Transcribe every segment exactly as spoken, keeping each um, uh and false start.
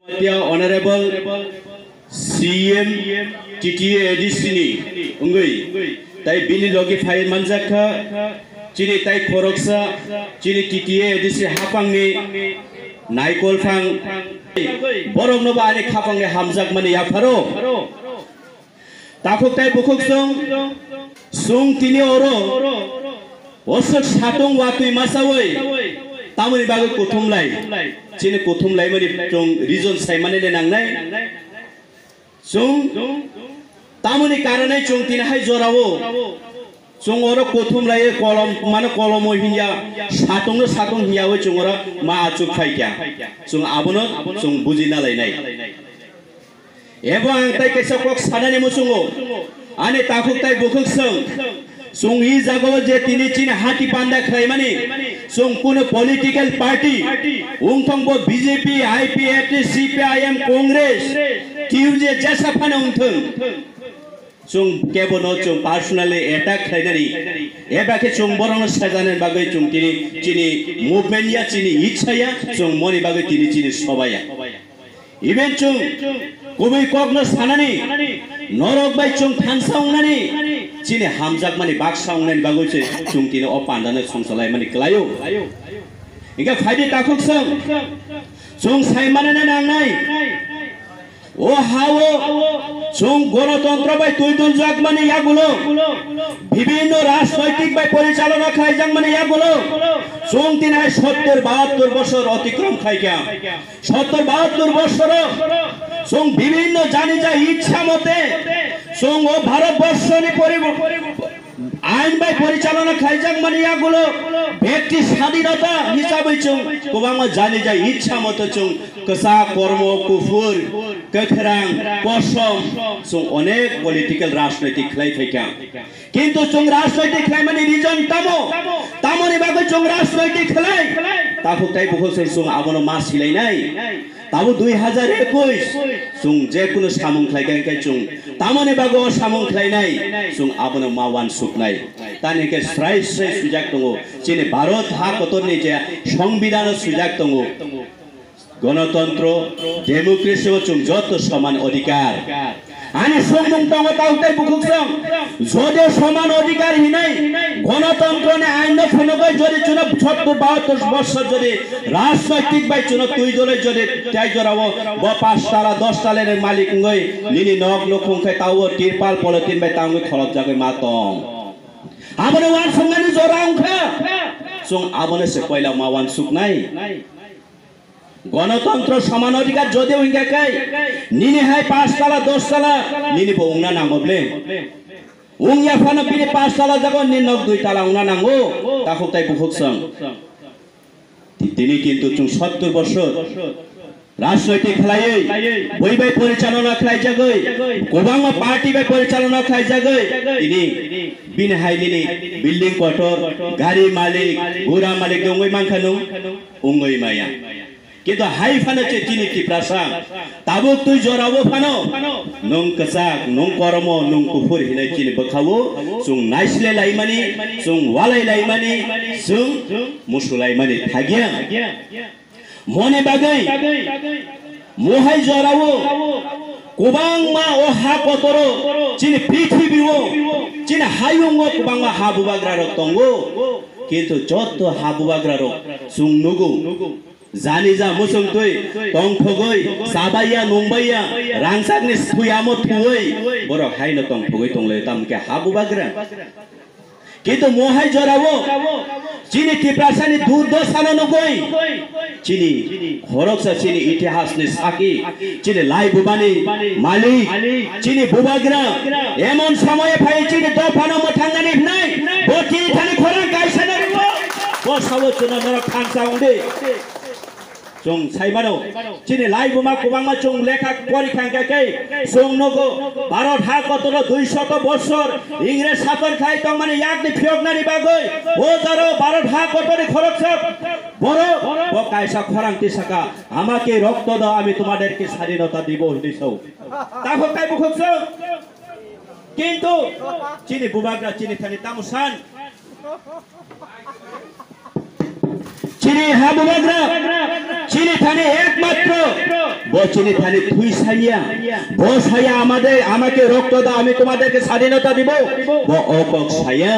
Honorable C M T T A A D C ni wngwi tai bini logi phai manjak kha chini tai khoroksa chini T T A A D C hapangni naikol phang borokno bo ani khapangni hamjakmani yapharo. Takhuk tai bukhuk song, song tini oro, osok satung watui masawi, tamoni bagwi kuthum lai, chini kuthum lai mani chong reason sai mani le nangnai. Chong tamoni karanai chong tini hai jorao, chong oro kuthum lai kolom, mane kolomo hinya, satung no satung hinya wi chong oro ma achuk phai kya. Chong abono chong buji na lai nai. Ebo ang tai kaisa kok sanani muchungo. Ani takhuk tai bukhuk song. Song i jago je tini chini hati panda khlaimani. Song kuno political party. Ungthong bo B J P, I P F T, C P I M, Congress. Kiu je jesa phano ungthong. Song kebo no song personally attack khlainani. Eba khe song borokno sajani bagwi song tini chini movement ya chini ichha ya song moni bagwi tini chini sobaya. Even chwng kubui kokno sanani, norok bai chwng thansa wngnani, chini hamjakmani baksa wngnani bagwi se chwng tini o pandano songchalaimani kwlaio. Hinkhe phaidi takhuk song, chwng saimanani nangnai. O hao chwng gonotontro bai twi dunjakmani yagulo, bibhinno rajnoitik bai porichalona khlaijakmani yagulo, chwng tini hai sottor bahattor bosor otikrom khlaikha. Sottor bahattor bosoro chwng bibhinno jani ja ichha mote chwng o Bharat borshoni poribo-, ain bai porichalona khlaijak mani yagulo bekti sadinota hisabai chwng kwbangma jani ja ichha mote chwng kwchak, kormo, kuphur, kwkhrang, kosom chwng onek political rajnoitik khlai phaikha. Kintu chwng rajnoitik khlaimani reason tamo? Tamoni bagwi chwng rajnoitik khlai? Takhuk tai bukhuk se chwng abono ma silainai. Tabo dui hajar ekwis chwng je kunu samung khlai kha, hinkhe chwng tamoni bagwi o samung khlainai, chwng abono ma uansuknai. Tani hinkhe srai srai swijak tongo, chini Bharat ha kotorni je Songbidhano swijak tongo. Gonotontro, democracy o chwng joto soman odhikar. Ani songmung tongo takhuk tai bukhuk song. Jodi soman odhikar hinai gonotontro ni ain no phunugwi jodi chwngno sottor bahattor borsor jodi rajnoitik bai chwngno twi doloi jodi tai jorao bo pash tala dos tala ni malik wngwi nini nok nukhung khe tao tirpal polythene bai tangwi kholopjagwi ma tong. Abono uansuknani jora wngkha. Chwng abono se koila ma uansuknai. Gonotontro soman odhikar jodi wngkha khe, nini hai pash tala, dos tala, nini bo wngna nango ble. Wngya phano bini pash tala jago, nini nok dui tala wngna nango, takhuk tai bukhuk song. Ti-, tini kintu chwng sottor bosor rajnoitik khlaiwi, bui bai porichalona khlaijagwi, kwbangma party bai porichalona khlaijagwi, tini bini hai nini building kotor, gari malik, gura malik wngwi mankha nwng? Wngwi maya. Kintu hai phano che chini Tiprasa tabuk twi jorao phano nwng kwchak, nwng koromo, nwng kuphur hinwi chini bwkhao chwng naisle laimani, chwng walai laimani, chwng musu laimani thagya. Moni bagwi mohai jorao kwbangma o ha kotoro chini prithibi o chini hayung o kwbangma ha bubagra rok tongo, kintu joto ha bubagra rok chwng nugo. Jani ja muchung twi tongthogwi, chabaiya, nungbaiya, rangchakni thuyamo thuwi, borok haino tongthogwi tonglaio, tamo khe ha bubagra. Kintu mohai jorao chini Tiprasani durdoshano nugwi, chini khoroksa chini itihasni saki, chini laibumani malik, chini bubagra, emon somoye phai chini dophano mwthangnani hwnwi, bo chini thani khorang kaisa nariwo, bo sao chwngno norok thansa wngdi. Chwng sai mano, chini laibuma kwbangma chwng lekha pori kha khe, chwng nugo Bharat ha kotoro dui shot bosor Ingres sakon khai tongmani yakni phiyoknani bagwi o jaro Bharat ha kotorni khoroksa borok bo kaisa khorang tisaka, "Amake rokto dao, ami tomaderke swadhinota dibo," hinwi sao. Takhuk tai bukhuk chwng. Kintu chini bubagra chini thani tamo san. Chini ha bubagra, chini thani ekmatro, bo chini thani thui saiya. Bo saiya, "Amader, amake rokto da, ami tomaderke sadhinota dibo." Bo o kok saiya.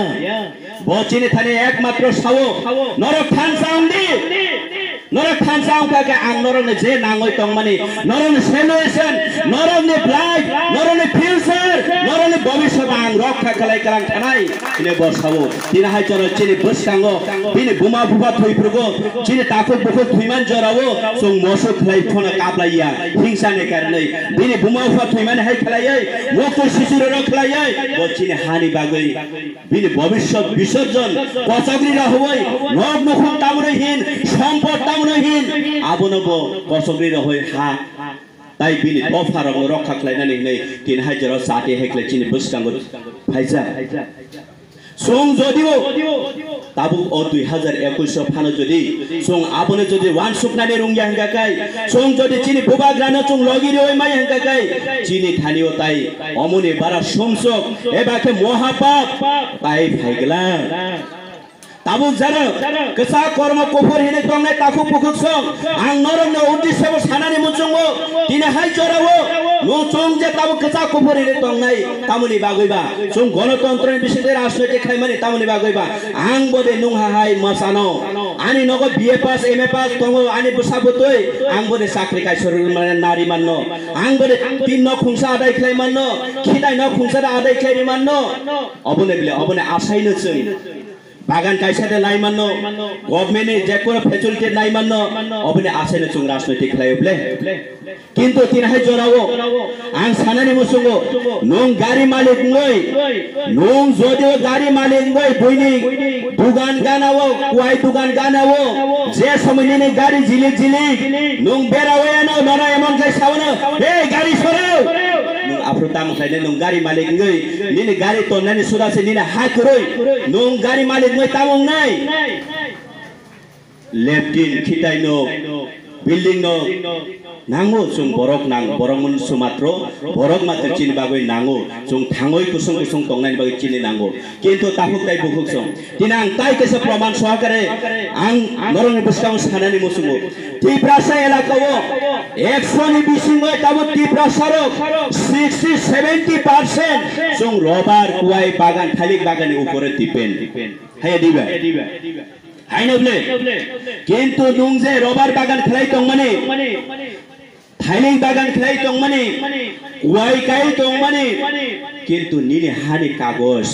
Bo chini thani ekmatro sao, "Norok thansa wng di." Norok thansa wngkha khe ang norokni je nangwi tongmani, norokni solution, norokni life, norokni future, norokni bobiswt ang rokha khlai kwrang khanai. Hwnwi bo sao. Tini hai chwrw chini bwskango bini buma bupha thwiphrugo, chini takhuk bukhuk thwiman jorao chwng mosuk khlai phano kaplaiya, hingsani karonwi. Bini buma bupha thwimani hai khlaiwi, mokto sisirok khlaiwi, bo chini hani bagwi bini bobiswt bisorjon, kochokri rohoi, nok nukhung tamrwi hin, sompot tamrwi hin, abono bo kochokri rohoi ha. Tai bini dopharokno rokha khlainani hwnwi tini hai jorao chati hai khlai chini bwskango phaijak. Chwng jodio tabuk o dui hazar ekush o phano jodi chwng abono jodi uansuknani rwngya hwnkha khe, chwng jodi chini bubagrano chwng logi riwi maya hwnkha khe, chini thanio tai omoni bara sumsok eba khe mohapap tai phai glak. Tabuk jara kwchak kormo kuphur hinwi tongnai takhuk bukhuk song, ang norokno uddesyo bo sanani muchungo, tini hai jorao nwng chwng je tabuk kwchak kuphur hinwi tongnai, tamoni bagwi ba chwng gonotontroni bisingtwi rajnoitik khlaimani tamoni bagwi ba ang bo de nwng ha hai mwsano, ani nogo B A pass, M A pass tongo, ani bwsa bwtwi ang bo de chakri kaisa rwmani nari manno, ang bo de tin nok khungsa adai khlai manno, khitai nok khungsa adai khlai ri manno, oboni bile oboni asaino chwng. Bagan kaisa de lai manno, government ni je kono facility lai manno, oboni asaino chwng rajnoitik khlaio ble. Kintu tini hai jorao ang sanani muchungo, nwng gari malik wngwi, nwng jodio gari malik wngwi buini dugan ganao, kuai dugan ganao, je somoi nini gari jilik jilik, nwng berawi ano, nono emon khe saono, "Hey, gari sorao!" Nwng aphuru tamo khlainai, nwng gari malik wngwi, nini gari tonnani suda se nini ha kwrwi, nwng gari malik wngwi tamo wngnai? Leptin khitai no, building no nango, chwng borok nang, borok mun sumatro, borok matwi chini bagwi nango, chwng thangwi kusung kusung tongnani bagwi chini nango. Kintu takhuk tai bukhuk song. Tini ang tai kaisa proman sohakare ang norokni bwskango sanani muchungo. Tiprasa elakao ekso ni bisingo tabuk Tiprasa rok sixty seventy percent chwng rubber kuai bagan, thailik bagan ni upore depend. Haya diba? Haino ble. Kintu nwng je rubber bagan khlai tongmani, thailik bagan khlai tongmani, kuai kai tongmani, kintu nini hani kagoj,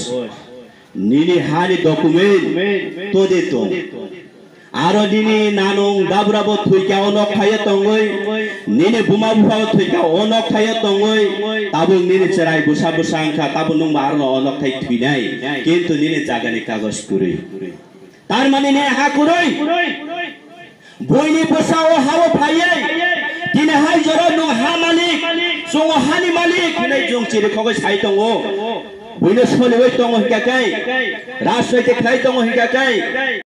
nini hani document tode tong. Aro nini nanung dabra bo thwikha o nok thaio tongwi, nini buma bupha bo thwikha o nok thaio tongwi, tabuk nini chwrai bwsa bwsa wngkha, tabuk nwng bo aro o nok thai thwinai, kintu nini jagani kagoj kwrwi. Tar mani nini ha kwrwi. Buini bwsa o ha o phaiwi, tini hai jora nwng ha malik, chwng o hani malik hinwi chwng chirikhogwi sai tongo. Buino soliwi tongo hinkha khe, rajnoitik khlai tongo hinkha khe,